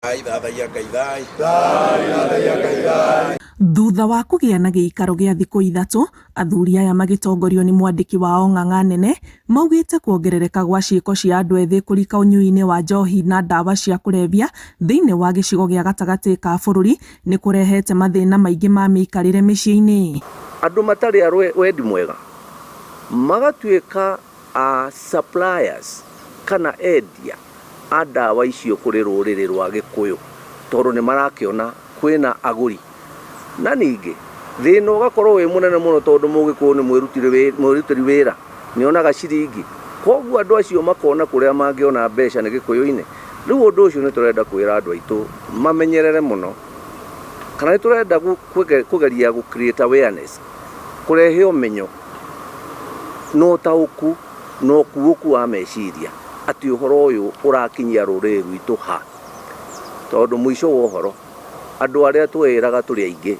Thai thathaiya Ngai thai. Thutha wa kũgĩa na gĩikaro gĩa thikũ 3, athuri aya magĩtongorio nĩ mwandĩki wao Ng'ang'a Nene maugĩte kuongerereka gwa ciĩko cia andũ ethĩ kũrika ũnyui-inĩ wa njohi na ndawa cia kũrebia thĩinĩ wa gĩcigo gĩa gatagatĩ ka bũrũri nĩ kũrehete mathĩna maingĩ ma mĩikarĩre mĩciĩ-inĩ. Andũ matarĩ a wendi mwega magatuĩka a suppliers kana endia a ndawa icio kũrĩ rũrĩrĩ rwa Gĩkũyũ tondũ nĩ marakĩona kwĩna agũri. Na ningĩ thĩna ũgakorwo wĩ mũnene mũno tondũ Mũgĩkũyũ nĩ mwĩrutĩri wĩra, nĩ onaga ciringi, koguo andũ acio makona kũrĩa mangĩona mbeca nĩ Gĩkũyũ-inĩ. Rĩu ũndũ ũcio nĩ tũrenda kwĩra andũ aitũ mamenyerere mũno, kana nĩ tũrenda kũgeria gũ create awareness, kũrehe ũmenyo na ũtaũku na ũkuũku wa meciria atĩ ũhoro ũyũ ũrakinyia rũrĩrĩ rwitũ ha, tondũ mũico wa ũhoro andũ arĩa twĩraga tũrĩ aingĩ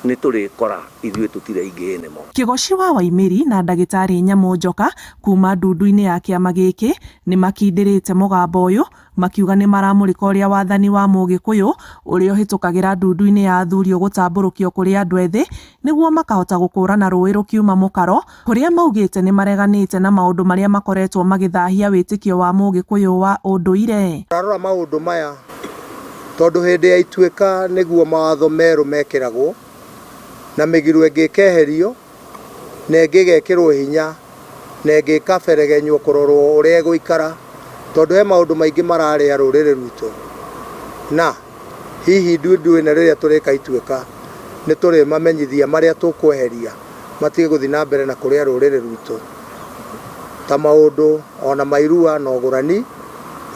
nĩ tũrĩkora ithuĩ tũtirĩ aingĩ nĩmo. Kĩgoci wa Waimĩri na ndagĩtarĩ Nyamũ Njoka kuma ndundu-inĩ ya kĩama gĩkĩ nĩ makindĩrĩte mũgambo ũyũ makiuga nĩ maramũrĩka ũrĩa wathani wa Mũgĩkũyũ ũrĩa ũhĩtũkagĩra ndundu-inĩ ya athuri ũgũtambũrũkio kũrĩ andũ ethĩ nĩguo makahota gũkũrana rũĩ rũkiuma mũkaro kũrĩa maugĩte nĩ mareganĩte na maũndũ marĩa makoretwo magĩthahia wĩtĩkio wa Mũgĩkũyũ wa ũndũire. Rora maũndũ maya tondũ hĩndĩ ya ituĩka nĩguo mawatho merũ mekĩragwo na mĩgiro ĩngĩ ĩkeherio na ĩngĩ ĩgekĩrwo hinya na ĩngĩ ĩkaberegenywo kũrorwo ũrĩa ĩgũikara tondũ he maũndũ maingĩ mararĩa rũrĩrĩ rwitũ na hihi ndundu ĩno rĩrĩa tũrĩka ituĩka nĩ tũrĩmamenyithia marĩa tũkweheria matige gũthiĩ na mbere na kũrĩa rũrĩrĩ rwitũ ta maũndũ ona mairua na ũgũrani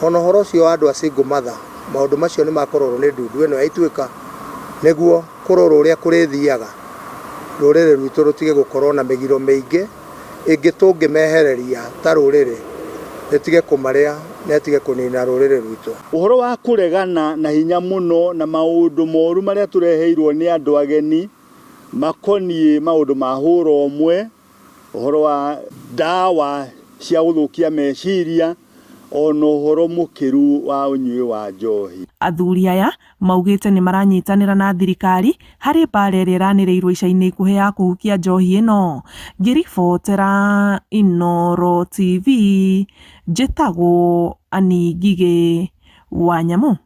ona ũhoro ũcio wa andũ a single mother maũndũ macio nĩ makũrorwo nĩ ndundu ĩno ya ituĩka nĩguo kũrorwo ũrĩa kũrĩthiaga rũrĩrĩ rwitũ rũtige gũkorwo na mĩgiro mĩingĩ ĩngĩ tũngĩmehereria ta rũrĩrĩ rĩtige kũmarĩa na ĩtige kũnina rũrĩrĩ rwitũ. Ũhoro wa kũregana na hinya mũno na maũndũ moru marĩa tũreheirwo nĩ andũ ageni makoniĩ maũndũ ma hũra ũmwe, ũhoro wa ndawa cia gũthũkia meciria ona ũhoro mũkĩru wa ũnyui wa njohi. Athuri aya maugĩte nĩ maranyitanĩra na thirikari harĩ mbara ĩrĩa ĩranĩrĩirwo ica-inĩ ikuhĩ ya kũhukia njohi ĩno. Ngĩribotera Inooro TV njĩtagwo Annie Ngigĩ wa Nyamũ.